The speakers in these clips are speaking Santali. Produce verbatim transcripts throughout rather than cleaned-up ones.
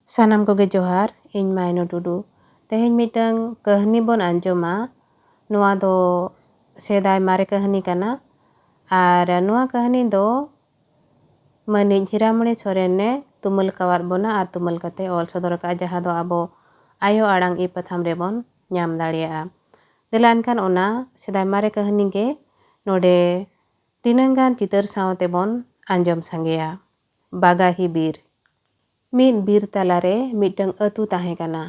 ᱥᱟᱱᱟᱢ ᱠᱚᱜᱮ ᱡᱚᱦᱟᱨ, ᱤᱧ ᱢᱟᱭᱱᱚ ᱴᱩᱰᱩ᱾ ᱛᱮᱦᱮᱧ ᱢᱤᱫᱴᱟᱝ ᱠᱟᱹᱦᱱᱤ ᱵᱚᱱ ᱟᱸᱡᱚᱢᱟ᱾ ᱱᱚᱣᱟ ᱫᱚ ᱥᱮᱫᱟᱭ ᱢᱟᱨᱮ ᱠᱟᱹᱦᱱᱤ ᱠᱟᱱᱟ᱾ ᱟᱨ ᱱᱚᱣᱟ ᱠᱟᱹᱦᱱᱤ ᱫᱚ ᱢᱟᱹᱱᱤᱡ ᱦᱤᱨᱟᱢᱚᱬᱤ ᱥᱚᱨᱮᱱ ᱮ ᱛᱩᱢᱟᱹᱞ ᱟᱠᱟᱣᱟᱫ ᱵᱚᱱᱟ ᱟᱨ ᱛᱩᱢᱟᱹᱞ ᱠᱟᱛᱮ ᱚᱞ ᱥᱚᱫᱚᱨ ᱟᱠᱟᱫᱼᱟ, ᱡᱟᱦᱟᱸ ᱫᱚ ᱟᱵᱚ ᱟᱭᱳ ᱟᱲᱟᱝ ᱤ ᱯᱟᱛᱷᱟᱢ ᱨᱮᱵᱚᱱ ᱧᱟᱢ ᱫᱟᱲᱮᱭᱟᱜᱼᱟ᱾ ᱫᱮᱞᱟ ᱮᱱᱠᱷᱟᱱ ᱚᱱᱟ ᱥᱮᱫᱟᱭ ᱢᱟᱨᱮ ᱠᱟᱹᱦᱱᱤ ᱜᱮ ᱱᱚᱰᱮ ᱛᱤᱱᱟᱹᱝ ᱜᱟᱱ ᱪᱤᱛᱟᱹᱨ ᱥᱟᱶ ᱛᱮᱵᱚᱱ ᱟᱸᱡᱚᱢ ᱥᱟᱸᱜᱮᱭᱟ᱾ ᱵᱟᱜᱟᱦᱤ ᱵᱤᱨ᱾ ᱢᱤᱫ ᱵᱤᱨ ᱛᱟᱞᱟᱨᱮ ᱢᱤᱫᱴᱟᱝ ᱟᱹᱛᱩ ᱛᱟᱦᱮᱸ ᱠᱟᱱᱟ᱾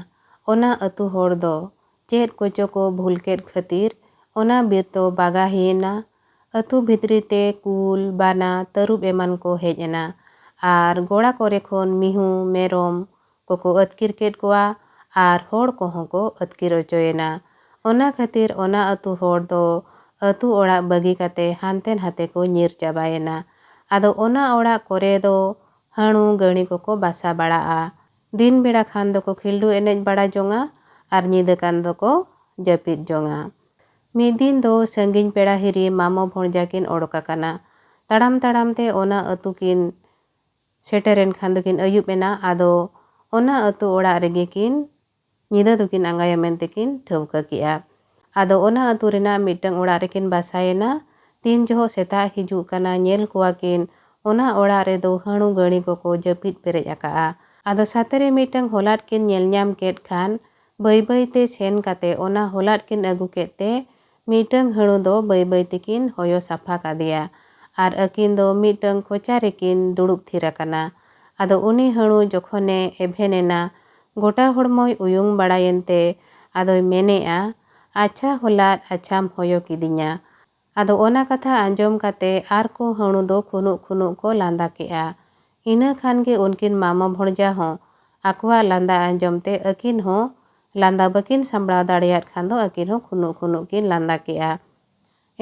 ᱚᱱᱟ ᱟᱹᱛᱩ ᱦᱚᱲ ᱫᱚ ᱪᱮᱫ ᱠᱚᱪᱚ ᱠᱚ ᱵᱷᱩᱞ ᱠᱮᱫ ᱠᱷᱟᱹᱛᱤᱨ ᱚᱱᱟ ᱵᱤᱨ ᱫᱚ ᱵᱟᱜᱟᱦᱤᱭᱮᱱᱟ᱾ ᱟᱹᱛᱩ ᱵᱷᱤᱛᱨᱤ ᱛᱮ ᱠᱩᱞ, ᱵᱟᱱᱟ, ᱛᱟᱹᱨᱩᱵ ᱮᱢᱟᱱ ᱠᱚ ᱦᱮᱡ ᱮᱱᱟ᱾ ᱟᱨ ᱜᱚᱲᱟ ᱠᱚᱨᱮ ᱠᱷᱚᱱ ᱢᱤᱦᱩ, ᱢᱮᱨᱚᱢ ᱠᱚᱠᱚ ᱟᱹᱛᱠᱤᱨ ᱠᱮᱫ ᱠᱚᱣᱟ ᱟᱨ ᱦᱚᱲ ᱠᱚᱦᱚᱸ ᱠᱚ ᱟᱹᱛᱠᱤᱨ ᱚᱪᱚᱭᱮᱱᱟ᱾ ᱚᱱᱟ ᱠᱷᱟᱹᱛᱤᱨ ᱚᱱᱟ ᱟᱹᱛᱩ ᱦᱚᱲ ᱫᱚ ᱟᱹᱛᱩ ᱚᱲᱟᱜ ᱵᱟᱹᱜᱤ ᱠᱟᱛᱮ ᱦᱟᱱᱛᱮ ᱱᱟᱛᱮ ᱠᱚ ᱧᱤᱨ ᱪᱟᱵᱟᱭᱮᱱᱟ᱾ ᱟᱫᱚ ᱚᱱᱟ ᱚᱲᱟᱜ ᱠᱚᱨᱮ ᱫᱚ ᱦᱟᱹᱬᱩ ᱜᱟᱹᱬᱤ ᱠᱚᱠᱚ ᱵᱟᱥᱟ ᱵᱟᱲᱟᱜᱼᱟ᱾ ᱫᱤᱱ ᱵᱮᱲᱟ ᱠᱷᱟᱱ ᱫᱚᱠᱚ ᱠᱷᱤᱞᱰᱩ ᱮᱱᱮᱡ ᱵᱟᱲᱟ ᱡᱚᱝᱟ ᱟᱨ ᱧᱤᱫᱟᱹ ᱠᱟᱱ ᱫᱚᱠᱚ ᱡᱟᱹᱯᱤᱫ ᱡᱚᱝᱟ᱾ ᱢᱤᱫ ᱫᱤᱱ ᱫᱚ ᱥᱟᱺᱜᱤᱧ ᱯᱮᱲᱟ ᱦᱤᱨᱤ ᱢᱟᱢᱚ ᱵᱷᱚᱬᱡᱟ ᱠᱤᱱ ᱚᱰᱚᱠ ᱟᱠᱟᱱᱟ᱾ ᱛᱟᱲᱟᱢ ᱛᱟᱲᱟᱢ ᱛᱮ ᱚᱱᱟ ᱟᱹᱛᱩ ᱠᱤᱱ ᱥᱮᱴᱮᱨᱮᱱ ᱠᱷᱟᱱ ᱫᱚᱠᱤᱱ ᱟᱹᱭᱩᱵ ᱮᱱᱟ᱾ ᱟᱫᱚ ᱚᱱᱟ ᱟᱹᱛᱩ ᱚᱲᱟᱜ ᱨᱮᱜᱮ ᱠᱤᱱ ᱧᱤᱫᱟᱹ ᱫᱚᱠᱤᱱ ᱟᱸᱜᱟᱭᱟ ᱢᱮᱱᱛᱮ ᱠᱤᱱ ᱴᱷᱟᱹᱣᱠᱟᱹ ᱠᱮᱜᱼᱟ᱾ ᱟᱫᱚ ᱚᱱᱟ ᱟᱹᱛᱩ ᱨᱮᱱᱟᱜ ᱢᱤᱫᱴᱟᱝ ᱚᱲᱟᱜ ᱨᱮᱠᱤᱱ ᱵᱟᱥᱟᱭᱮᱱᱟ᱾ ᱛᱤᱱ ᱡᱚᱦᱚᱜ ᱥᱮᱛᱟᱜ ᱦᱤᱡᱩᱜ ᱠᱟᱱᱟ, ᱧᱮᱞ ᱠᱚᱣᱟ ᱠᱤᱱ ᱚᱱᱟ ᱚᱲᱟᱜ ᱨᱮᱫᱚ ᱦᱟᱹᱬᱩ ᱜᱟᱹᱬᱤ ᱠᱚᱠᱚ ᱡᱟᱹᱯᱤᱫ ᱯᱮᱨᱮᱡ ᱟᱠᱟᱜᱼᱟ᱾ ᱟᱫᱚ ᱥᱟᱛᱮ ᱨᱮ ᱢᱤᱫᱴᱟᱝ ᱦᱚᱞᱟᱫ ᱠᱤᱱ ᱧᱮᱞ ᱧᱟᱢ ᱠᱮᱫ ᱠᱷᱟᱱ ᱵᱟᱹᱭ ᱵᱟᱹᱭ ᱛᱮ ᱥᱮᱱ ᱠᱟᱛᱮ ᱚᱱᱟ ᱦᱚᱞᱟᱫ ᱠᱤᱱ ᱟᱹᱜᱩ ᱠᱮᱫ ᱛᱮ ᱢᱤᱫᱴᱟᱝ ᱦᱟᱹᱬᱩ ᱫᱚ ᱵᱟᱹᱭ ᱵᱟᱹᱭ ᱛᱮᱠᱤᱱ ᱦᱚᱭᱚ ᱥᱟᱯᱷᱟ ᱠᱟᱫᱮᱭᱟ᱾ ᱟᱨ ᱟᱹᱠᱤᱱ ᱫᱚ ᱢᱤᱫᱴᱟᱝ ᱠᱚᱪᱟ ᱨᱮᱠᱤᱱ ᱫᱩᱲᱩᱵ ᱛᱷᱤᱨ ᱟᱠᱟᱱᱟ᱾ ᱟᱫᱚ ᱩᱱᱤ ᱦᱟᱹᱬᱩ ᱡᱚᱠᱷᱚᱱᱮ ᱮᱵᱷᱮᱱ ᱮᱱᱟ, ᱜᱚᱴᱟ ᱦᱚᱲᱢᱚᱭ ᱩᱭᱩᱝ ᱵᱟᱲᱟᱭᱮᱱ ᱛᱮ ᱟᱫᱚᱭ ᱢᱮᱱᱮᱜᱼᱟ, "ᱟᱪᱪᱷᱟ ᱦᱚᱞᱟᱫ, ᱟᱪᱪᱷᱟᱢ ᱦᱚᱭᱚ ᱠᱤᱫᱤᱧᱟ?" ᱟᱫᱚ ᱚᱱᱟ ᱠᱟᱛᱷᱟ ᱟᱸᱡᱚᱢ ᱠᱟᱛᱮ ᱟᱨ ᱠᱚ ᱦᱟᱹᱬᱩ ᱫᱚ ᱠᱷᱩᱱᱩᱜ ᱠᱷᱩᱱᱩᱜ ᱠᱚ ᱞᱟᱸᱫᱟ ᱠᱮᱜᱼᱟ᱾ ᱤᱱᱟᱹ ᱠᱷᱟᱱ ᱜᱮ ᱩᱱᱠᱤᱱ ᱢᱟᱢᱚ ᱵᱷᱚᱬᱡᱟ ᱦᱚᱸ ᱟᱠᱚᱣᱟᱜ ᱞᱟᱸᱫᱟ ᱟᱸᱡᱚᱢ ᱛᱮ ᱟᱹᱠᱤᱱ ᱦᱚᱸ ᱞᱟᱸᱫᱟ ᱵᱟᱹᱠᱤᱱ ᱥᱟᱢᱵᱲᱟᱣ ᱫᱟᱲᱮᱭᱟᱫ ᱠᱷᱟᱱ ᱫᱚ ᱟᱹᱠᱤᱱ ᱦᱚᱸ ᱠᱷᱩᱱᱩᱜ ᱠᱷᱩᱱᱩᱜ ᱠᱤᱱ ᱞᱟᱸᱫᱟ ᱠᱮᱜᱼᱟ᱾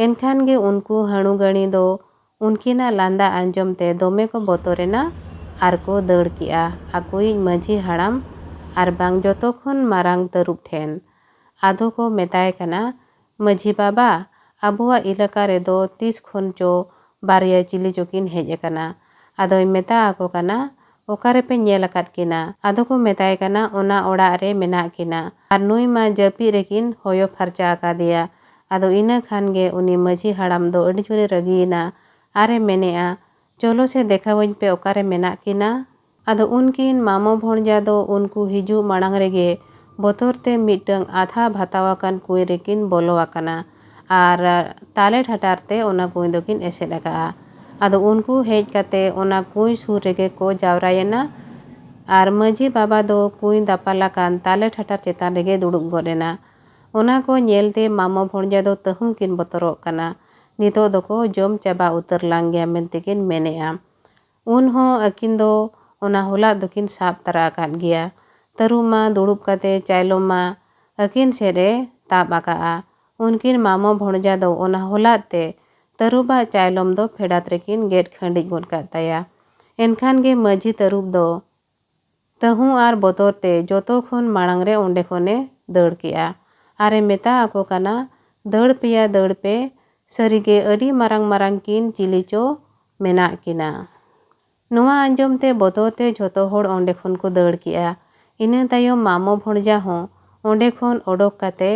ᱮᱱᱠᱷᱟᱱ ᱜᱮ ᱩᱱᱠᱩ ᱦᱟᱹᱬᱩ ᱜᱟᱹᱬᱤ ᱫᱚ ᱩᱱᱠᱤᱱᱟᱜ ᱞᱟᱸᱫᱟ ᱟᱸᱡᱚᱢ ᱛᱮ ᱫᱚᱢᱮ ᱠᱚ ᱵᱚᱛᱚᱨᱮᱱᱟ ᱟᱨ ᱠᱚ ᱫᱟᱹᱲ ᱠᱮᱜᱼᱟ ᱟᱠᱚᱭᱤᱡ ᱢᱟᱹᱡᱷᱤ ᱦᱟᱲᱟᱢ ᱟᱨ ᱵᱟᱝ ᱡᱚᱛᱚ ᱠᱷᱚᱱ ᱢᱟᱨᱟᱝ ᱛᱟᱹᱨᱩᱵ ᱴᱷᱮᱱ᱾ ᱟᱫᱚ ᱠᱚ ᱢᱮᱛᱟᱭ ᱠᱟᱱᱟ, "ᱢᱟᱹᱡᱷᱤ ᱵᱟᱵᱟ, ᱟᱵᱚᱣᱟᱜ ᱮᱞᱟᱠᱟ ᱨᱮᱫᱚ ᱛᱤᱥ ᱠᱷᱚᱱ ᱪᱚ ᱵᱟᱨᱭᱟ ᱪᱤᱞᱤ ᱪᱚᱠᱤᱱ ᱦᱮᱡ ᱟᱠᱟᱱᱟ᱾ ᱟᱫᱚᱭ ᱢᱮᱛᱟ ᱟᱠᱚ ᱠᱟᱱᱟ, "ᱚᱠᱟ ᱨᱮᱯᱮ ᱧᱮᱞ ᱟᱠᱟᱫ ᱠᱤᱱᱟ?" ᱟᱫᱚ ᱠᱚ ᱢᱮᱛᱟᱭ ᱠᱟᱱᱟ, "ᱚᱱᱟ ᱚᱲᱟᱜ ᱨᱮ ᱢᱮᱱᱟᱜ ᱠᱤᱱᱟ, ᱟᱨ ᱱᱩᱭ ᱢᱟ ᱡᱟᱹᱯᱤᱫ ᱨᱮᱠᱤᱱ ᱦᱚᱭᱚ ᱯᱷᱟᱨᱪᱟ ᱟᱠᱟᱫᱮᱭᱟ᱾" ᱟᱫᱚ ᱤᱱᱟᱹ ᱠᱷᱟᱱ ᱜᱮ ᱩᱱᱤ ᱢᱟᱹᱡᱷᱤ ᱦᱟᱲᱟᱢ ᱫᱚ ᱟᱹᱰᱤ ᱡᱳᱨᱮ ᱨᱟᱹᱜᱤᱭᱮᱱᱟ ᱟᱨᱮ ᱢᱮᱱᱮᱜᱼᱟ, "ᱪᱚᱞᱚ ᱥᱮ ᱫᱮᱠᱷᱟᱣᱟᱹᱧ ᱯᱮ ᱚᱠᱟᱨᱮ ᱢᱮᱱᱟᱜ ᱠᱤᱱᱟ?" ᱟᱫᱚ ᱩᱱᱠᱤᱱ ᱢᱟᱢᱚ ᱵᱷᱚᱬᱡᱟ ᱫᱚ ᱩᱱᱠᱩ ᱦᱤᱡᱩᱜ ᱢᱟᱲᱟᱝ ᱨᱮᱜᱮ ᱵᱚᱛᱚᱨ ᱛᱮ ᱢᱤᱫᱴᱟᱝ ᱟᱫᱷᱟ ᱵᱷᱟᱛᱟᱣ ᱟᱠᱟᱱ ᱠᱩᱸᱭ ᱨᱮᱠᱤᱱ ᱵᱚᱞᱚ ᱟᱠᱟᱱᱟ ᱟᱨ ᱛᱟᱞᱮ ᱴᱷᱟᱴᱟᱨ ᱛᱮ ᱚᱱᱟ ᱠᱩᱸᱭ ᱫᱚᱠᱤᱱ ᱮᱥᱮᱫ ᱟᱠᱟᱜᱼᱟ᱾ ᱟᱫᱚ ᱩᱱᱠᱩ ᱦᱮᱡ ᱠᱟᱛᱮ ᱚᱱᱟ ᱠᱩᱸᱭ ᱥᱩᱨ ᱨᱮᱜᱮ ᱠᱚ ᱡᱟᱣᱨᱟᱭᱮᱱᱟ ᱟᱨ ᱢᱟᱹᱡᱷᱤ ᱵᱟᱵᱟ ᱫᱚ ᱠᱩᱸᱭ ᱫᱟᱯᱟᱞ ᱟᱠᱟᱱ ᱛᱟᱞᱮ ᱴᱷᱟᱴᱟᱨ ᱪᱮᱛᱟᱱ ᱨᱮᱜᱮ ᱫᱩᱲᱩᱵ ᱜᱚᱫ ᱮᱱᱟ᱾ ᱚᱱᱟ ᱠᱚ ᱧᱮᱞᱛᱮ ᱢᱟᱢᱚ ᱵᱷᱚᱬᱡᱟ ᱫᱚ ᱛᱟᱹᱦᱩ ᱠᱤᱱ ᱵᱚᱛᱚᱨᱚᱜ ᱠᱟᱱᱟ᱾ ᱱᱤᱛᱚᱜ ᱫᱚᱠᱚ ᱡᱚᱢ ᱪᱟᱵᱟ ᱩᱛᱟᱹᱨ ᱞᱟᱝ ᱜᱮᱭᱟ ᱢᱮᱱᱛᱮ ᱠᱤᱱ ᱢᱮᱱᱮᱜᱼᱟ᱾ ᱩᱱ ᱦᱚᱸ ᱟᱹᱠᱤᱱ ᱫᱚ ᱚᱱᱟ ᱦᱚᱞᱟᱫ ᱫᱚᱠᱤᱱ ᱥᱟᱵ ᱛᱟᱨᱟ ᱟᱠᱟᱫ ᱜᱮᱭᱟ᱾ ᱛᱟᱹᱨᱩᱵ ᱢᱟ ᱫᱩᱲᱩᱵ ᱠᱟᱛᱮ ᱪᱟᱭᱞᱚᱢ ᱢᱟ ᱟᱹᱠᱤᱱ ᱥᱮᱫ ᱮ ᱛᱟᱵ ᱟᱠᱟᱜᱼᱟ᱾ ᱩᱱᱠᱤᱱ ᱢᱟᱢᱚ ᱵᱷᱚᱬᱡᱟ ᱫᱚ ᱚᱱᱟ ᱦᱚᱞᱟᱫ ᱛᱮ ᱛᱟᱹᱨᱩᱵᱟᱜ ᱪᱟᱭᱞᱚᱢ ᱫᱚ ᱯᱷᱮᱰᱟᱛ ᱨᱮᱠᱤᱱ ᱜᱮᱫ ᱠᱷᱟᱹᱰᱤᱡ ᱜᱚᱫ ᱠᱟᱜ ᱛᱟᱭᱟ᱾ ᱮᱱᱠᱷᱟᱱ ᱜᱮ ᱢᱟᱹᱡᱷᱤ ᱛᱟᱹᱨᱩᱵ ᱫᱚ ᱛᱟᱹᱦᱩ ᱟᱨ ᱵᱚᱛᱚᱨ ᱛᱮ ᱡᱚᱛᱚ ᱠᱷᱚᱱ ᱢᱟᱲᱟᱝ ᱨᱮ ᱚᱸᱰᱮ ᱠᱷᱚᱱᱮ ᱫᱟᱹᱲ ᱠᱮᱜᱼᱟ ᱟᱨᱮ ᱢᱮᱛᱟ ᱟᱠᱚ ᱠᱟᱱᱟ, "ᱫᱟᱹᱲ ᱯᱮᱭᱟ, ᱫᱟᱹᱲ ᱯᱮ, ᱥᱟᱹᱨᱤᱜᱮ ᱟᱹᱰᱤ ᱢᱟᱨᱟᱝ ᱢᱟᱨᱟᱝ ᱠᱤᱱ ᱪᱤᱞᱤ ᱪᱚ ᱢᱮᱱᱟᱜ ᱠᱤᱱᱟ᱾" ᱱᱚᱣᱟ ᱟᱸᱡᱚᱢ ᱛᱮ ᱵᱚᱛᱚᱨ ᱛᱮ ᱡᱷᱚᱛᱚ ᱦᱚᱲ ᱚᱸᱰᱮ ᱠᱷᱚᱱ ᱠᱚ ᱫᱟᱹᱲ ᱠᱮᱜᱼᱟ᱾ ᱤᱱᱟᱹ ᱛᱟᱭᱚᱢ ᱢᱟᱢᱚ ᱵᱷᱚᱬᱡᱟ ᱦᱚᱸ ᱚᱸᱰᱮ ᱠᱷᱚᱱ ᱚᱰᱚᱠ ᱠᱟᱛᱮ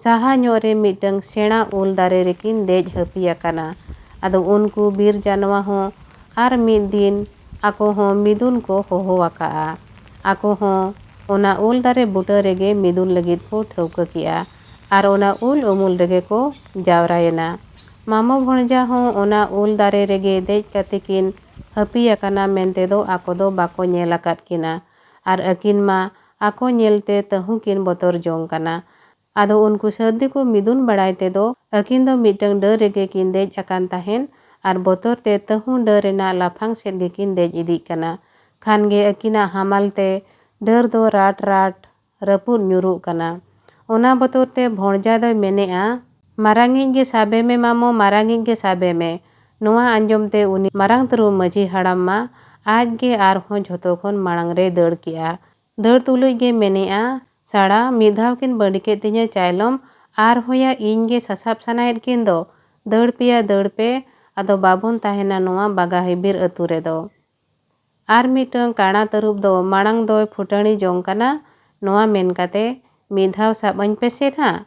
ᱥᱟᱦᱟ ᱧᱚᱜ ᱨᱮ ᱢᱤᱫᱴᱟᱝ ᱥᱮᱬᱟ ᱩᱞ ᱫᱟᱨᱮ ᱨᱮᱠᱤᱱ ᱫᱮᱡ ᱦᱟᱹᱯᱤ ᱟᱠᱟᱱᱟ᱾ ᱟᱫᱚ ᱩᱱᱠᱩ ᱵᱤᱨ ᱡᱟᱱᱣᱟ ᱦᱚᱸ ᱟᱨ ᱢᱤᱫ ᱫᱤᱱ ᱟᱠᱚ ᱦᱚᱸ ᱢᱤᱫᱩᱱ ᱠᱚ ᱦᱚᱦᱚ ᱟᱠᱟᱜᱼᱟ᱾ ᱟᱠᱚ ᱦᱚᱸ ᱚᱱᱟ ᱩᱞ ᱫᱟᱨᱮ ᱵᱩᱴᱟᱹ ᱨᱮᱜᱮ ᱢᱤᱫᱩᱱ ᱞᱟᱹᱜᱤᱫ ᱠᱚ ᱴᱷᱟᱹᱣᱠᱟᱹ ᱠᱮᱜᱼᱟ ᱟᱨ ᱚᱱᱟ ᱩᱞ ᱩᱢᱩᱞ ᱨᱮᱜᱮ ᱠᱚ ᱡᱟᱣᱨᱟᱭᱮᱱᱟ᱾ ᱢᱟᱢᱚ ᱵᱷᱚᱬᱡᱟ ᱦᱚᱸ ᱚᱱᱟ ᱩᱞ ᱫᱟᱨᱮ ᱨᱮᱜᱮ ᱫᱮᱡ ᱠᱟᱛᱮ ᱠᱤᱱ ᱦᱟᱹᱯᱤ ᱟᱠᱟᱱᱟ ᱢᱮᱱᱛᱮ ᱫᱚ ᱟᱠᱚ ᱫᱚ ᱵᱟᱠᱚ ᱧᱮᱞ ᱟᱠᱟᱫ ᱠᱤᱱᱟ ᱟᱨ ᱟᱹᱠᱤᱱ ᱢᱟ ᱟᱠᱚ ᱧᱮᱞᱛᱮ ᱛᱟᱹᱦᱩ ᱠᱤᱱ ᱵᱚᱛᱚᱨ ᱡᱚᱝ ᱠᱟᱱᱟ᱾ ᱟᱫᱚ ᱩᱱᱠᱩ ᱥᱟᱹᱨᱫᱤ ᱠᱚ ᱢᱤᱫᱩᱱ ᱵᱟᱲᱟᱭ ᱛᱮᱫᱚ ᱟᱹᱠᱤᱱ ᱫᱚ ᱢᱤᱫᱴᱟᱝ ᱰᱟᱹᱨ ᱨᱮᱜᱮ ᱠᱤᱱ ᱫᱮᱡ ᱟᱠᱟᱱ ᱛᱟᱦᱮᱸᱱ ᱟᱨ ᱵᱚᱛᱚᱨ ᱛᱮ ᱛᱟᱹᱦᱩ ᱰᱟᱹᱨ ᱨᱮᱱᱟᱜ ᱞᱟᱯᱷᱟᱝ ᱥᱮᱫ ᱜᱮᱠᱤᱱ ᱫᱮᱡ ᱤᱫᱤᱜ ᱠᱟᱱᱟ᱾ ᱠᱷᱟᱱ ᱜᱮ ᱟᱹᱠᱤᱱᱟᱜ ᱦᱟᱢᱟᱞ ᱛᱮ ᱰᱟᱹᱨ ᱫᱚ ᱨᱟᱴ ᱨᱟᱴ ᱨᱟᱹᱯᱩᱫ ᱧᱩᱨᱩᱜ ᱠᱟᱱᱟ᱾ ᱚᱱᱟ ᱵᱚᱛᱚᱨ ᱛᱮ ᱵᱷᱚᱬᱡᱟ ᱫᱚᱭ ᱢᱮᱱᱮᱜᱼᱟ, "ᱢᱟᱨᱟᱝᱤᱡ ᱜᱮ ᱥᱟᱵᱮ ᱢᱮ ᱢᱟᱢᱚ, ᱢᱟᱨᱟᱝᱤᱡ ᱜᱮ ᱥᱟᱵᱮ ᱢᱮ᱾" ᱱᱚᱣᱟ ᱟᱸᱡᱚᱢ ᱛᱮ ᱩᱱᱤ ᱢᱟᱨᱟᱝ ᱛᱟᱹᱨᱩᱵ ᱢᱟᱹᱡᱷᱤ ᱦᱟᱲᱟᱢ ᱢᱟ ᱟᱡ ᱜᱮ ᱟᱨᱦᱚᱸ ᱡᱷᱚᱛᱚ ᱠᱷᱚᱱ ᱢᱟᱲᱟᱝ ᱨᱮᱭ ᱫᱟᱹᱲ ᱠᱮᱜᱼᱟ᱾ ᱫᱟᱹᱲ ᱛᱩᱞᱩᱡ ᱜᱮ ᱢᱮᱱᱮᱜᱼᱟ, "ᱥᱟᱲᱟ, ᱢᱤᱫ ᱫᱷᱟᱣ ᱠᱤᱱ ᱵᱟᱹᱰᱤ ᱠᱮᱫ ᱛᱤᱧᱟᱹ ᱪᱟᱭᱞᱚᱢ, ᱟᱨ ᱦᱚᱸᱭᱟ ᱤᱧ ᱜᱮ ᱥᱟᱥᱟᱵ ᱥᱟᱱᱟᱭᱮᱫ ᱠᱤᱱ ᱫᱚ, ᱫᱟᱹᱲ ᱯᱮᱭᱟ ᱫᱟᱹᱲ ᱯᱮ, ᱟᱫᱚ ᱵᱟᱵᱚᱱ ᱛᱟᱦᱮᱱᱟ ᱱᱚᱣᱟ ᱵᱟᱜᱟᱦᱤ ᱵᱤᱨ ᱟᱹᱛᱩ ᱨᱮᱫᱚ᱾ ᱟᱨ ᱢᱤᱫᱴᱟᱝ ᱠᱟᱬᱟ ᱛᱟᱹᱨᱩᱵ ᱫᱚ ᱢᱟᱲᱟᱝ ᱫᱚᱭ ᱯᱷᱩᱴᱟᱹᱱᱤ ᱡᱚᱝ ᱠᱟᱱᱟ, ᱱᱚᱣᱟ ᱢᱮᱱ ᱠᱟᱛᱮ, "ᱢᱤᱫ ᱫᱷᱟᱣ ᱥᱟᱵ ᱟᱹᱧ ᱯᱮᱥᱮ ᱱᱟᱦᱟᱜ,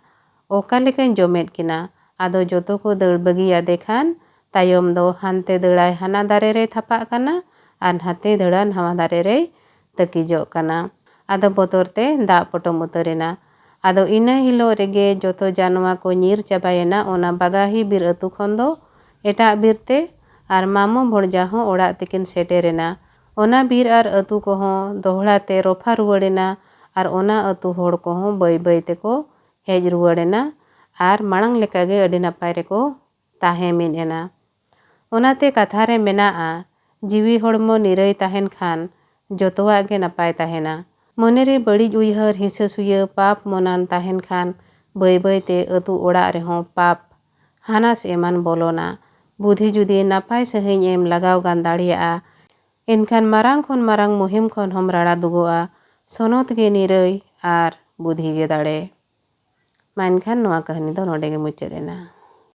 ᱚᱠᱟ ᱞᱮᱠᱟᱧ ᱡᱚᱢᱮᱫ ᱠᱤᱱᱟ?" ᱟᱫᱚ ᱡᱚᱛᱚ ᱠᱚ ᱫᱟᱹᱲ ᱵᱟᱹᱜᱤᱭᱟᱫᱮ ᱠᱷᱟᱱ ᱛᱟᱭᱚᱢ ᱫᱚ ᱦᱟᱱᱛᱮ ᱫᱟᱹᱲᱟᱭ ᱦᱟᱱᱟ ᱫᱟᱨᱮ ᱨᱮᱭ ᱛᱷᱟᱯᱟᱜ ᱠᱟᱱᱟ ᱟᱨ ᱱᱟᱛᱮ ᱫᱟᱹᱲᱟ ᱱᱟᱣᱟ ᱫᱟᱨᱮ ᱨᱮᱭ ᱛᱟᱹᱠᱤᱡᱚᱜ ᱠᱟᱱᱟ᱾ ᱟᱫᱚ ᱵᱚᱛᱚᱨ ᱛᱮ ᱫᱟᱜ ᱯᱚᱴᱚᱢ ᱩᱛᱟᱹᱨᱮᱱᱟ᱾ ᱟᱫᱚ ᱤᱱᱟᱹ ᱦᱤᱞᱳᱜ ᱨᱮᱜᱮ ᱡᱚᱛᱚ ᱡᱟᱱᱣᱟ ᱠᱚ ᱧᱤᱨ ᱪᱟᱵᱟᱭᱮᱱᱟ ᱚᱱᱟ ᱵᱟᱜᱟᱦᱤ ᱵᱤᱨ ᱟᱹᱛᱩ ᱠᱷᱚᱱ ᱫᱚ ᱮᱴᱟᱜ ᱵᱤᱨ ᱛᱮ, ᱟᱨ ᱢᱟᱢᱚ ᱵᱷᱚᱲᱡᱟ ᱦᱚᱸ ᱚᱲᱟᱜ ᱛᱮᱠᱤᱱ ᱥᱮᱴᱮᱨᱮᱱᱟ᱾ ᱚᱱᱟ ᱵᱤᱨ ᱟᱨ ᱟᱹᱛᱩ ᱠᱚᱦᱚᱸ ᱫᱚᱦᱲᱟ ᱛᱮ ᱨᱚᱯᱷᱟ ᱨᱩᱣᱟᱹᱲᱮᱱᱟ, ᱟᱨ ᱚᱱᱟ ᱟᱹᱛᱩ ᱦᱚᱲ ᱠᱚᱦᱚᱸ ᱵᱟᱹᱭ ᱵᱟᱹᱭ ᱛᱮᱠᱚ ᱦᱮᱡ ᱨᱩᱣᱟᱹᱲᱮᱱᱟ, ᱟᱨ ᱢᱟᱲᱟᱝ ᱞᱮᱠᱟᱜᱮ ᱟᱹᱰᱤ ᱱᱟᱯᱟᱭ ᱨᱮᱠᱚ ᱛᱟᱦᱮᱸ ᱢᱤᱫ ᱮᱱᱟ᱾ ᱚᱱᱟᱛᱮ ᱠᱟᱛᱷᱟ ᱨᱮ ᱢᱮᱱᱟᱜᱼᱟ, ᱡᱤᱣᱤ ᱦᱚᱲᱢᱚ ᱱᱤᱨᱟᱹᱭ ᱛᱟᱦᱮᱱ ᱠᱷᱟᱱ ᱡᱚᱛᱚᱣᱟᱜ ᱜᱮ ᱱᱟᱯᱟᱭ ᱛᱟᱦᱮᱱᱟ᱾ ᱢᱚᱱᱮᱨᱮ ᱵᱟᱹᱲᱤᱡ ᱩᱭᱦᱟᱹᱨ, ᱦᱤᱸᱥᱟᱹ ᱥᱩᱭᱟᱹ, ᱯᱟᱯ ᱢᱚᱱᱟᱱ ᱛᱟᱦᱮᱱ ᱠᱷᱟᱱ ᱵᱟᱹᱭ ᱵᱟᱹᱭ ᱛᱮ ᱟᱹᱛᱩ ᱚᱲᱟᱜ ᱨᱮᱦᱚᱸ ᱯᱟᱯ ᱦᱟᱱᱟᱥ ᱮᱢᱟᱱ ᱵᱚᱞᱚᱱᱟ᱾ ᱵᱩᱫᱷᱤ ᱡᱩᱫᱤ ᱱᱟᱯᱟᱭ ᱥᱟᱹᱦᱤᱡ ᱮᱢ ᱞᱟᱜᱟᱣ ᱜᱟᱱ ᱫᱟᱲᱮᱭᱟᱜᱼᱟ, ᱮᱱᱠᱷᱟᱱ ᱢᱟᱨᱟᱝ ᱠᱷᱚᱱ ᱢᱟᱨᱟᱝ ᱢᱩᱦᱤᱢ ᱠᱷᱚᱱ ᱦᱚᱸᱢ ᱨᱟᱲᱟ ᱫᱩᱜᱩᱜᱼᱟ᱾ ᱥᱚᱱᱚᱛ ᱜᱮ ᱱᱤᱨᱟᱹᱭ ᱟᱨ ᱵᱩᱫᱷᱤ ᱜᱮ ᱫᱟᱲᱮ᱾ ᱢᱟ ᱮᱱᱠᱷᱟᱱ ᱱᱚᱣᱟ ᱠᱟᱹᱦᱱᱤ ᱫᱚ ᱱᱚᱰᱮ ᱜᱮ ᱢᱩᱪᱟᱹᱫ ᱮᱱᱟ᱾